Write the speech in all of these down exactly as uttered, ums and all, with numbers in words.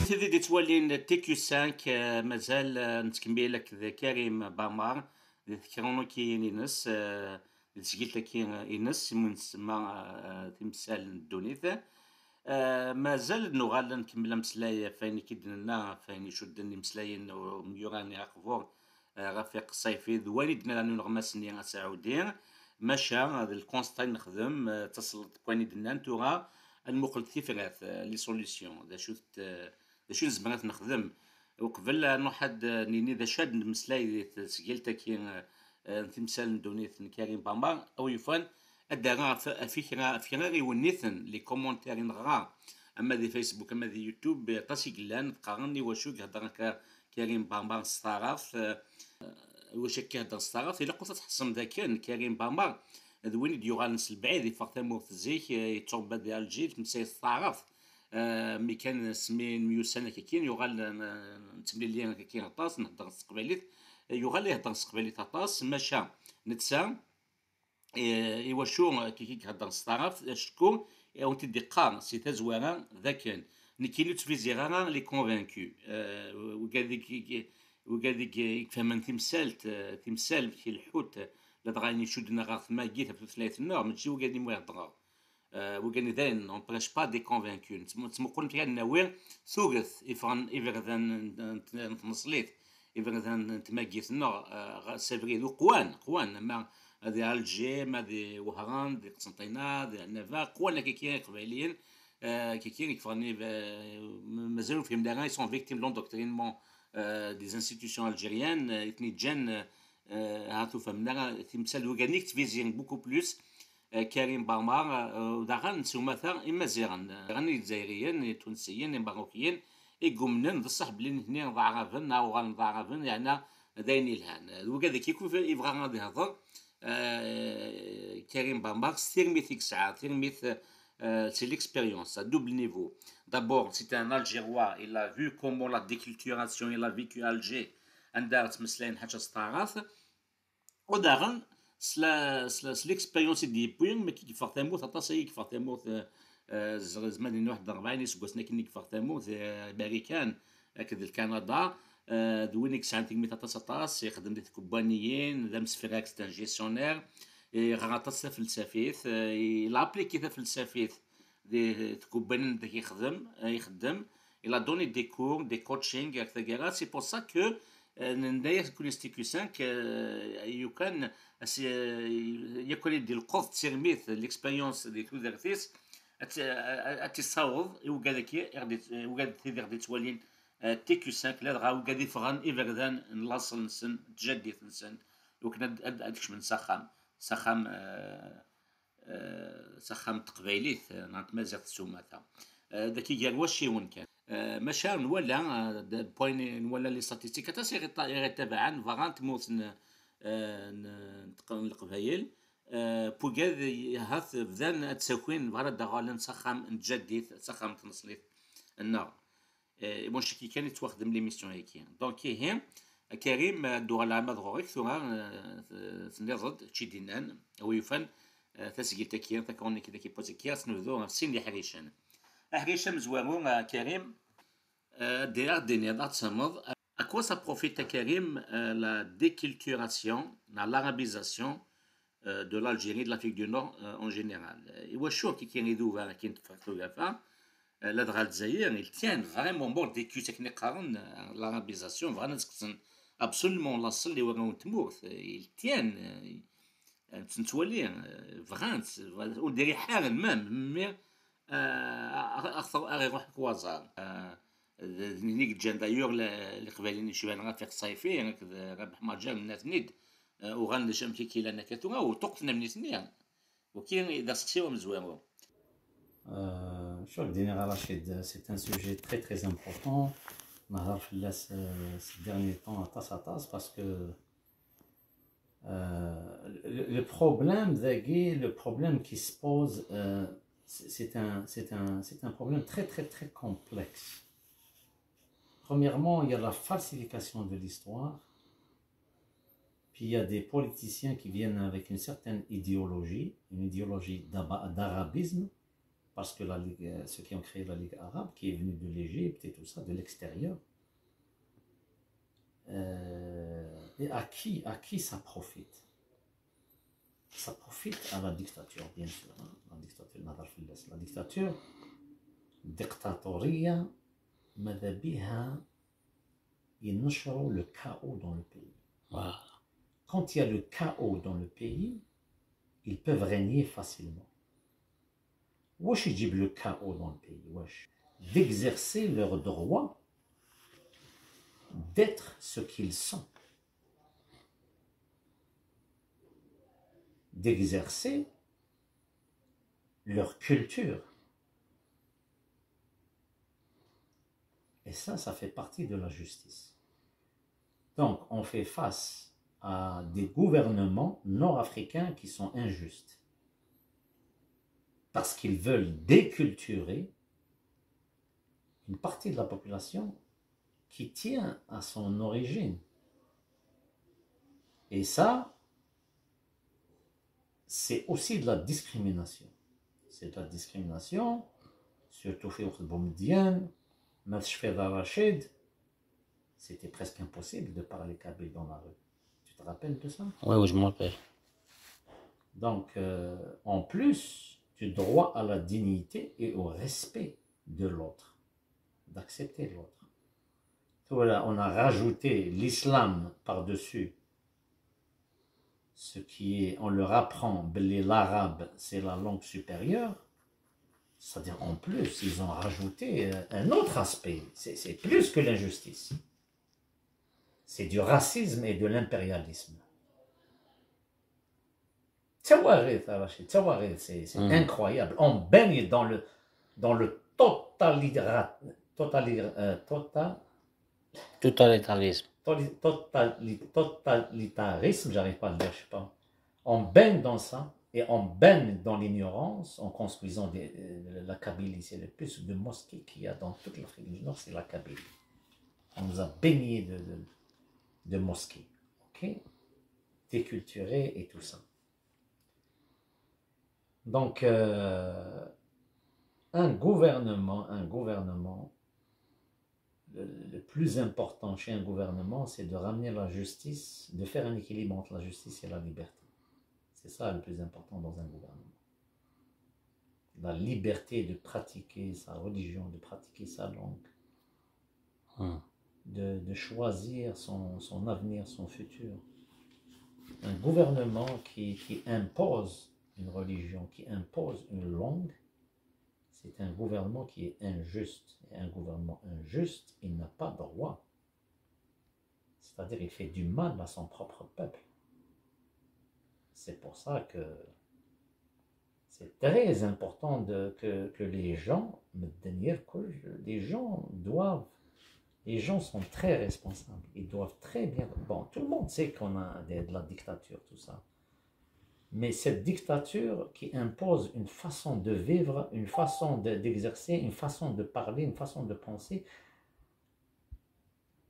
Tid i d-ittwalin T Q cinq, eh, mazal, eh, nettkemmil akked Karim Bamar di tekṛunukiyin-ines, eh, di tesgilt-agi-ines, imi nsemma, eh, timsal n ddunit. Eh, mazal ad nuɣal ad nkemmel ameslay ɣef wayen i k-id-nenna, ɣef wayen icudden imeslayen n umyura-nni aqbur, eh, Rafiq Ṣayfi, d wayen i d-nnan uneɣmas-nni asaɛudi. Maca, eh, d lkonstat i nexdem, eh, d tasleḍt deg wayen i d-nnan, tura ad nmuqel tifrat, eh, les solutions, d acu-t, eh, d acu i nezmer ad t-nexdem. Uqbel ad nruḥ ad nini d acu ad nemmeslay di tesgilt-agi, eh, n timsal n ddunit n Karim Bamar, a wi yufan ad d-rreɣ ɣef, ɣef kra, ɣef kra iwenniten, les commentaires i neɣra, ama di Facebook, ama di YouTube, aṭas i yellan, qqaren i wacu i ihedder akka Karim Bamar s taɛrabt, eh, i wacu akka ihedder s taɛrabt, ilaq ur tḥessem d akken Karim Bamar d win i d-yuɣalen s lebɛid, yeffeɣ tamurt zik, eh, yetturebba di Alger, yettmeslay s taɛrabt. Eh, mi kan asmi myussan akka kan, yuɣal, eh, nettemlili akka kan aṭas, nhedder s teqbaylit, eh, yuɣal ihedder s teqbaylit aṭas, maca netta, eh, i wacu akka kan ihedder s taɛrabt, acku i awen-t-id-iqqar si tazwara d akken nekkini ur ttviziɣ ara les convaincus. Eh, wigad i, i, wigad i, i ifehmen timsalt, eh, timsal, lḥut, eh, ladɣa ayen icudden ɣer tmagit ɣef tutlayt-nneɣ, mačči wigad i mu heddreɣ. Eh, wigad-nni dayen, on prêche pas des convaincus. Nettmu-, nettmuqul amek ara d-nawi tuget iffɣen iberdan n, n, n tneṣlit, iberdan n tmagit-nneɣ, eh, ɣer s abrid uqwan, qwan, ama di Alger, ma di Wehran, di Qsenṭina, di Ɛennaba, qwan akka kan Iqbayliyen, eh, akka kan i yeffɣen, eh, ma-, mazal ur fhimen ara, ils sont victimes de l'endoctrinement, eh, des institutions algériennes, eh, i ten-iǧǧan, eh, eh, ha ur fhimen ara timsal, wigad-nni i yettviziren beaucoup plus, eh, Karim Bamar, eh, daɣen s umata Imaziɣen, eh, daɣen Izzayriyen, Itunsiyen, Imeṛṛukiyen, i yumnen d ṣṣeḥ belli nitni d Aɛraben, neɣ uɣalen d Aɛraben, yeɛna d ayen yelhan. Eh, d wigad-agi akk i yebɣa ad ihder, eh, Karim Bamar s tirmit i yesɛa, tirmit, eh, c'est l'expérience, à double niveau. D'abord, c'est un Algérois, il a vu comment la déculturation, il a vécu Alger, anda ara ttmeslayen ḥaca s taɛrabt. U daɣen, s la, s la, s l'expérience i d-yewwi, mi i yeffeɣ tamurt, aṭas ay i yeffeɣ tamurt, eh, eh, z-, zman n waḥed rebɛin iseggasen akken i yeffeɣ tamurt, eh, Marikan akked Lkanada, eh, d win i yesɛan tigmit aṭas, aṭas, ixeddem di tkebbaniyin, d amsefrak, c'est un gestionnaire, yeɣra aṭas tafelsafit, eh, il a appliqué tafelsafit di tkebbanin deg yexdem, eh, ixeddem. Il a donné des cours, des coachings, et cetera. C'est pour ça que, euh, nenna-yak nekkni s T Q cinq, euh, yukan, as-, euh, yakan i d-ilqeḍ d tirmit, l'expérience di tudert-is, ad t-, ad t-issaweḍ i wigad-agi, i ɣ-d-, i wigad tid i ɣ-d-ittwalin, euh, T Q cinq, ladɣa wigad iffɣen iberdan n laṣel-nsen, n tjaddit-nsen, iwakken ad, ad, ad kecmen s axxam, s axxam, euh, eh, s axxam n teqbaylit, eh, neɣ n tmaziɣt s umata. Eh, dagi gar wacciwen kan. Eh, maca nwala, eh, d-, point nwala les statistiques, aṭas i ɣ-, i ɣ-ittabaɛen, berra n tmurt n, eh, n, n teq-, n Leqbayel, eh, n wigad, ahat bdan ad d-ssakin, bɣan ad d-uɣalen s axxam n tjaddit, s axxam n tneṣlit nneɣ. Eh, mon ciki kan i tettwaxdem l'émission-agi. Donc, ihi, a Karim, eh, ad d-uɣaleɣ ama d ɣur-k tura, eh, t-, tenniḍ-d, d acu i d-yennan, a wi yufan, eh, tasgilt-agi, takruniki-agi, post-agi, ad tt-nebdu ɣef sin n yiḥricen. Aḥric amezwaru, a Karim, eh, ad d-, ad d-tiniḍ, ad tsemmeḍ. À quoi ça profite, a Karim, eh, la déculturation, la, l'arabisation, euh, de l'Algérie, de l'Afrique du Nord, euh, en général. Euh, i wacu akka i iduba akken teffeɣ tugafa, euh, ladɣa Lezzayer, ils tiennent vraiment mordicus akken i qqaren, euh, l'arabisation, bɣan ad tekksen absolument laṣel i warraw n tmurt, euh, ils tiennent, euh, euh, ttnettwali, euh, bɣan-tt, bɣan-tt, ur d-iriḥ ara, même, mi, euh, a, a, a, a iruḥ ak waẓar. Euh, d, d nitni i yeǧǧan d'ailleurs le-, Leqbayliyen yecban Rafiq Ṣayfi akked Rabeḥ Maǧer, nenna-ten-id, euh, uɣalen d acu amek i k-ilan akka tura, u ṭuqqten am nitni. Waki d aseqsi amezwaru. Euh, je crois que Dini Rachid, c'est un sujet très, très important. Nahar Fellas, euh, ces derniers temps, aṭas, aṭas, parce que, euh, le, le problème, dagi, le problème qui se pose, euh, c'est c'est un, c'est un, c'est un problème très, très, très complexe. Premièrement, il y a la falsification de l'histoire. Puis il y a des politiciens qui viennent avec une certaine idéologie, une idéologie d'aba-, d'arabisme, Parce que la Ligue, euh, ceux qui ont créé la Ligue arabe, qui est venue de l'Égypte et tout ça, de l'extérieur, euh, et à qui, à qui ça profite? Ça profite à la dictature, bien sûr, hein. La dictature, نهضر في الناس. La dictature dictatoriale, ماذا بيها ينشروا le chaos dans le pays. Quand il y a le chaos dans le pays, ils peuvent régner facilement. واش يجيب le chaos dans le pays? واش؟ D'exercer leur droit d'être ce qu'ils sont, d'exercer leur culture. Et ça, ça fait partie de la justice. Donc, on fait face à des gouvernements nord-africains qui sont injustes, parce qu'ils veulent déculturer une partie de la population qui tient à son origine. Et ça, c'est aussi de la discrimination. C'est de la discrimination, surtout في وقت بومدين, ما تشفي ذا رشيد, c'était presque impossible de parler kabyle dans la rue. Tu te rappelles de ça? Oui, oui, je me rappelle. Donc, euh, en plus du droit à la dignité et au respect de l'autre, d'accepter l'autre. Voilà, on a rajouté l'islam par-dessus ce qui est, on leur apprend que l'arabe, c'est la langue supérieure. C'est-à-dire, en plus, ils ont rajouté euh, un autre aspect. C'est plus que l'injustice. C'est du racisme et de l'impérialisme. C'est c'est incroyable. On baigne dans le, dans le totalitarisme. Totalitarisme. Totalitarisme, j'arrive pas à le dire, je sais pas. On baigne dans ça et on baigne dans l'ignorance en construisant des, euh, la Kabylie. C'est le plus de mosquées qu'il y a dans toute l'Afrique du Nord, c'est la Kabylie. On nous a baignés de, de, de mosquées, ok, déculturés et tout ça. Donc, euh, un gouvernement, un gouvernement, le, le, plus important chez un gouvernement, c'est de ramener la justice, de faire un équilibre entre la justice et la liberté. C'est ça le plus important dans un gouvernement. La liberté de pratiquer sa religion, de pratiquer sa langue, hmm. de, de, choisir son, son, avenir, son futur. Un gouvernement qui, qui impose une religion, qui impose une langue, c'est un gouvernement qui est injuste. Et un gouvernement injuste, il n'a pas droit. C'est-à-dire, il fait du mal à son propre peuple. C'est pour ça que c'est très important de, que, que les gens, les gens doivent, les gens sont très responsables, ils doivent très bien, bon, tout le monde sait qu'on a de, de la dictature, tout ça. Mais cette dictature qui impose une façon de vivre, une façon d'exercer, une façon de parler, une façon de penser,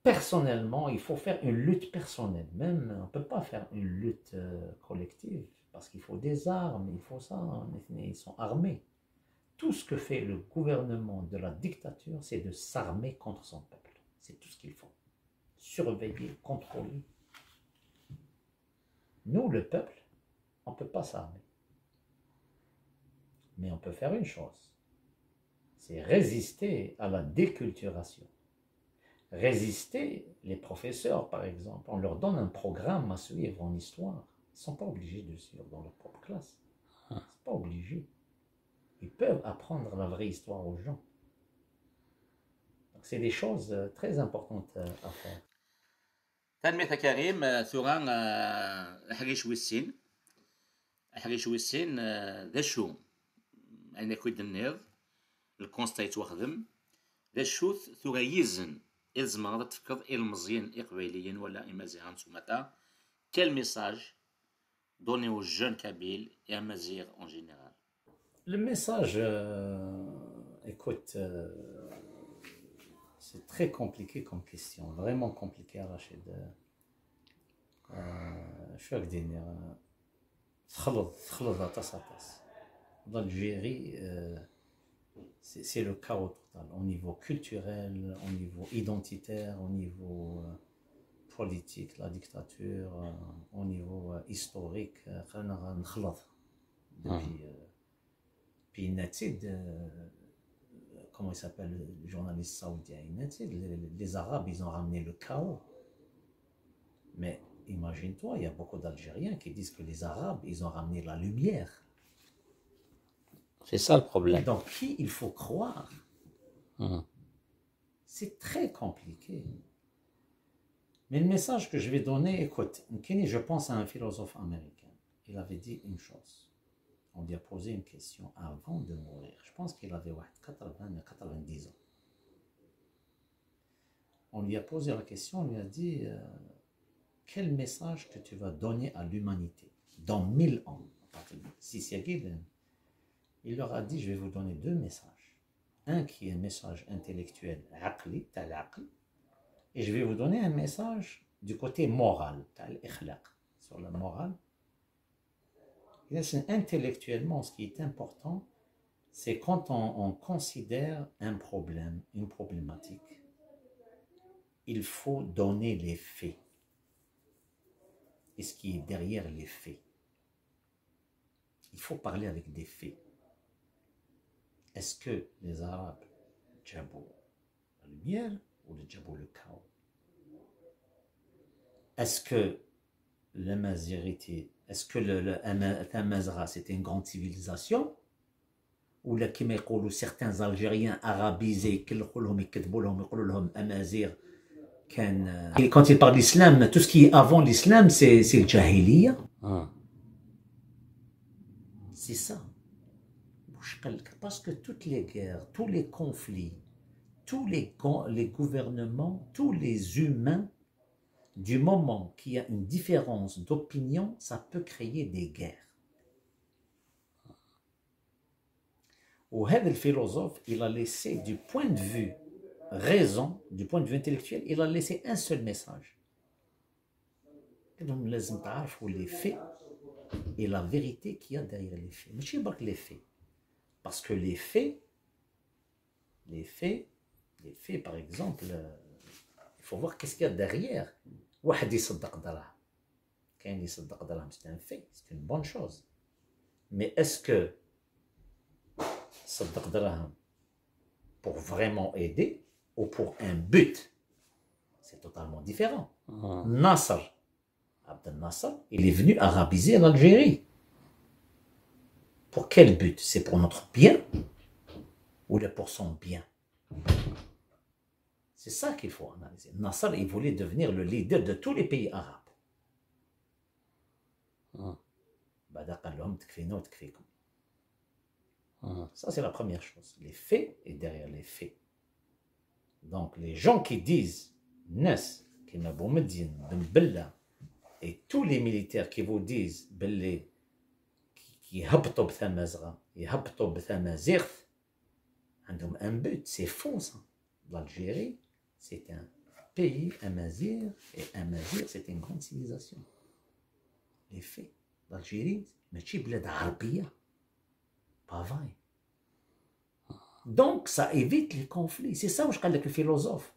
personnellement, il faut faire une lutte personnelle. Même, on ne peut pas faire une lutte euh, collective, parce qu'il faut des armes, il faut ça, ils sont armés. Tout ce que fait le gouvernement de la dictature, c'est de s'armer contre son peuple. C'est tout ce qu'il faut. Surveiller, contrôler. Nous, le peuple, on ne peut pas s'armer. Mais on peut faire une chose, c'est résister à la déculturation. Résister, les professeurs, par exemple, on leur donne un programme à suivre en histoire. Ils ne sont pas obligés de suivre dans leur propre classe. Ah. C'est pas obligé. Ils peuvent apprendre la vraie histoire aux gens. C'est des choses euh, très importantes euh, à faire. Tanemmirt a Karim, tura aḥric wis sin. Aḥric wis sin d acu? Ayen akk i d-tenniḍ, le constat yettwaxdem. D acu-t tura yizen i tzemreḍ ad tefkeḍ ilmeẓyen iqbayliyen wala imaziɣen s umata? Quel message donner aux jeunes kabyles et à Mazières en général? Le message, euh, écoute, euh, c'est très compliqué comme question, vraiment compliqué, Rachid. Euh, je suis avec des nerfs. تخلط تخلط aṭas aṭas. L'Algérie, euh, C'est c'est le chaos total au niveau culturel, au niveau identitaire, au niveau euh, politique, la dictature, euh, au niveau euh, historique. Euh, خلينا نخلط. Depuis, euh, puis Natid, euh, comment il s'appelle, le journaliste saoudien, Natid, les, les Arabes, ils ont ramené le chaos. Mais imagine-toi, il y a beaucoup d'Algériens qui disent que les Arabes, ils ont ramené la lumière. C'est ça le problème. Donc, qui il faut croire? Mhm. C'est très compliqué. Mais le message que je vais donner, écoute, Nkini, je pense à un philosophe américain. Il avait dit une chose. On lui a posé une question avant de mourir. Je pense qu'il avait ouais, quatre-vingts, quatre-vingt-dix ans. On lui a posé la question, on lui a dit euh, quel message que tu vas donner à l'humanité dans mille ans? Si c'est il leur a dit, je vais vous donner deux messages. Un qui est un message intellectuel, عقلي, تاع العقل, et je vais vous donner un message du côté moral, تاع الإخلاق, sur la morale. Intellectuellement, ce qui est important, c'est quand on, on considère un problème, une problématique, il faut donner les faits. Et ce qui est derrière les faits. Il faut parler avec des faits. Est-ce que les Arabes جابوا la lumière ولا جابوا le chaos? Est-ce que l'amazigh, est-ce que le, le, Ama- Tamazra, c'était une grande civilisation? ولا كما يقولوا certains Algériens arabisés يكلخوا لهم يكذبوا لهم يقولوا لهم أمازيغ كان Et quand il parle d'islam, tout ce qui est avant l'islam, c'est c'est الجاهلية. Ah. C'est ça. Parce que toutes les guerres, tous les conflits, tous les, les gouvernements, tous les humains, du moment qu'il y a une différence d'opinion, ça peut créer des guerres. وهذا الفيلوزوف, il a laissé du point de vue raison, du point de vue intellectuel, il a laissé un seul message. Donc, لازم تعرفوا les faits et la vérité qu'il y a derrière les faits. ماشي برك les faits. Parce que les faits, les faits, les faits, par exemple, euh, il faut voir qu'est-ce qu'il y a derrière. واحد يصدق دراهم. كاين اللي يصدق دراهم, c'est un fait, c'est une bonne chose. Mais est-ce que صدق دراهم pour vraiment aider ou pour un but? C'est totalement différent. Ah. Nasser, Abdel Nasser, il est venu arabiser l'Algérie. Pour quel but? C'est pour notre bien ou pour son bien? C'est ça qu'il faut analyser. Nasser, il voulait devenir le leader de tous les pays arabes. Ah. بعدا قال لهم تكفينا وتكفيكم. Ah. Ça, c'est la première chose. Les faits et derrière les faits. Donc, les gens qui disent, الناس كيما بومدين, بن بلة, et tous les militaires qui vous disent باللي كي- كيهبطوا بتمازغة, يهبطوا بتمازيغت, عندهم un but, c'est faux ça. L'Algérie, c'est un pays amazigh, et Amazigh, c'est une grande civilisation. Les faits. L'Algérie, ماشي بلاد عربية. Pas vrai. Donc, ça évite les conflits. C'est ça واش قال لك الفيلوزوف.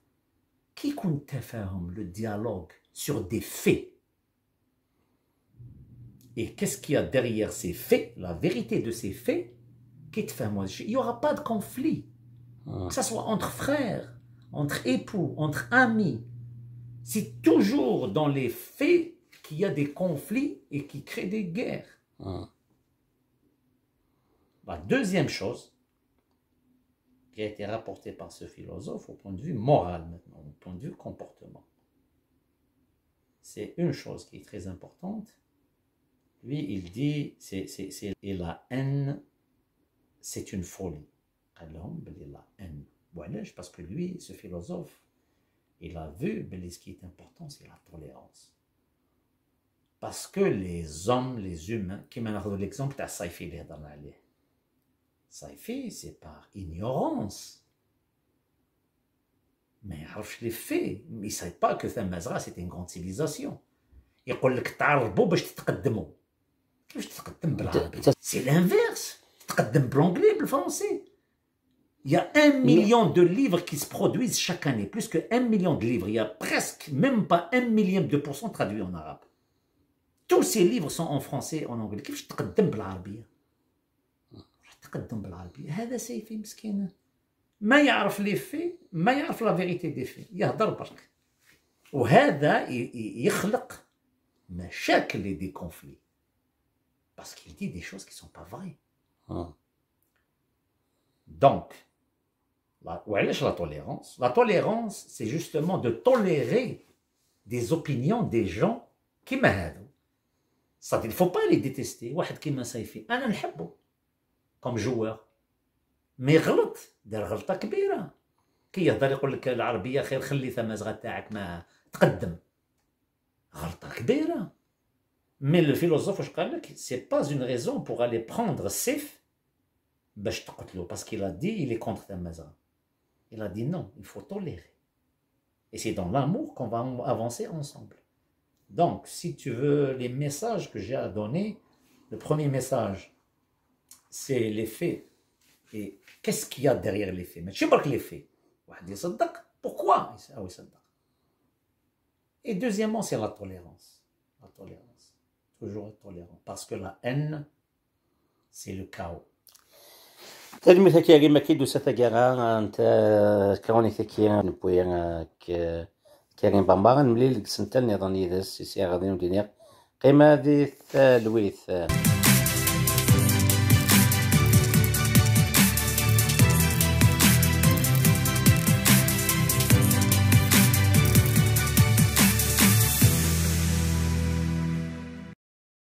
كي يكون التفاهم, le dialogue sur des faits. Et qu'est-ce qu'il y a derrière ces faits, la vérité de ces faits, كي تفهموا هذا الشيء, il n'y aura pas de conflit. Ah. Que ce soit entre frères, entre époux, entre amis. C'est toujours dans les faits qu'il y a des conflits et qui créent des guerres. Ah. La deuxième chose qui a été rapportée par ce philosophe au point de vue moral maintenant, au point de vue comportement, c'est une chose qui est très importante. Lui, il dit, c'est, c'est, c'est, et la haine, c'est une folie. قال لهم بلي la haine. وعلاش؟ Parce que lui, ce philosophe, il a vu بلي ce qui est important, c'est la tolérance. Parce que les hommes, les humains, كيما ناخذ l'exemple تاع الصيفي اللي هضرنا عليه. الصيفي, c'est par ignorance. ما يعرفش les faits, mais il sait pas que Tamazra, c'est une grande civilisation. يقول لك تعربوا باش تتقدموا. كيفاش تتقدم بالعربي؟ C'est l'inverse. تتقدم ب l'anglais, بال français. Il y a un million de livres qui se produisent chaque année, plus que un million de livres. Il y a presque même pas un millième de pourcent traduit en arabe. Tous ces livres sont en français, en anglais. كيفاش تقدم بالعربية؟ تقدم بالعربية. هذا سيفي مسكين. ما يعرف les faits، ما يعرف la vérité des faits. يهدر برك. وهذا ي-، ي-، يخلق مشاكل et des conflits. Parce qu'il dit des choses qui sont pas vraies. Donc, la, وعلاش la tolérance ? La tolérance, c'est justement de tolérer des opinions des gens كيما هادو. C'est-à-dire, il faut pas les détester. واحد كيما سيفي، أنا نحبه comme joueur. Mais غلط، دار غلطة كبيرة. كي يهضر يقول لك العربية خير، خلي تمازغة تاعك ما تقدم. غلطة كبيرة. Mais le philosophe واش قال لك؟ C'est pas une raison pour aller prendre سيف باش تقتلو, parce qu'il a dit il est contre تمازغة. Il a dit non, il faut tolérer. Et c'est dans l'amour qu'on va avancer ensemble. Donc, si tu veux les messages que j'ai à donner, le premier message, c'est les faits. Et qu'est-ce qu'il y a derrière les faits ? ماشي برك les faits. واحد يصدق, pourquoi يصدق ? Et deuxièmement, c'est la tolérance. La tolérance. Toujours être tolérant. Parce que la haine, c'est le chaos. Tanemmirt a Karim, akka i d-tusa taggara n tkrunit-agi n wwi, eh, Karim Bamba. Ad nemlil deg isental nniḍen yid-s, i s-yaɣ din ur d-iniɣ. Qqim di talwit.